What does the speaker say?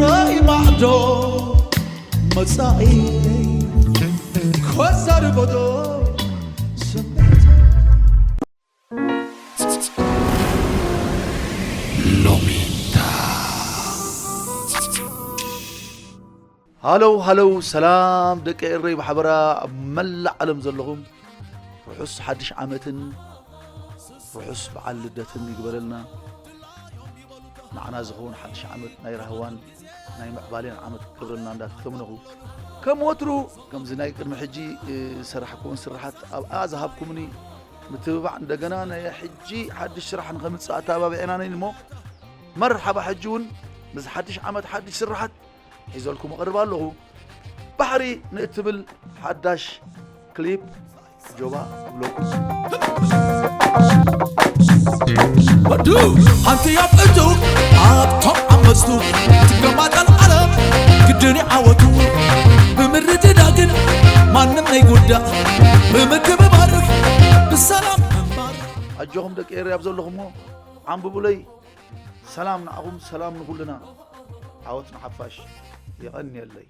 ራእይ ማዕዶ መጻኢ ከዛርበዶ ስምዒት ሎሚታ። ሃለው ሃለው፣ ሰላም ደቂ ኤረይ ብሓበራ ኣብ መላእ ዓለም ዘለኹም ርሑስ ሓድሽ ዓመትን ርሑስ በዓል ልደትን ይግበረልና። ንዓና ዝኸውን ሓድሽ ዓመት ናይ ራህዋን ናይ ምዕባሌን ዓመት ክገብረልና እንዳተመነኹ፣ ከም ወትሩ ከምዚ ናይ ቅድሚ ሕጂ ዝሰራሕኩዎን ስራሓት ኣብኣ ዝሃብኩምኒ ምትብባዕ፣ እንደገና ናይ ሕጂ ሓድሽ ስራሕ ንኸምፅእ ኣተባቢዕናኒ እሞ፣ መርሓባ። ሕጂ እውን ምስ ሓድሽ ዓመት ሓድሽ ስራሓት ሒዘልኩም እቐርብ ኣለኹ። ባሕሪ ንእትብል ሓዳሽ ክሊፕ ጆባ እብለኩም። ወዱ ሓንቲ ያፍእቱ ኣብቶም ዓመፅቱ ትገማጠል ዓለም ግድን ዓወቱ ብምርድዳእ ግን ማንም ናይ ጉዳእ ብምክብባር ብሰላም ምንባር። ኣጆኹም ደቂ ኤርያ ኣብ ዘለኹሞ ዓንብቡለይ። ሰላም ንዓኹም፣ ሰላም ንኹልና። ዓወት ንሓፋሽ። የቐንየለይ።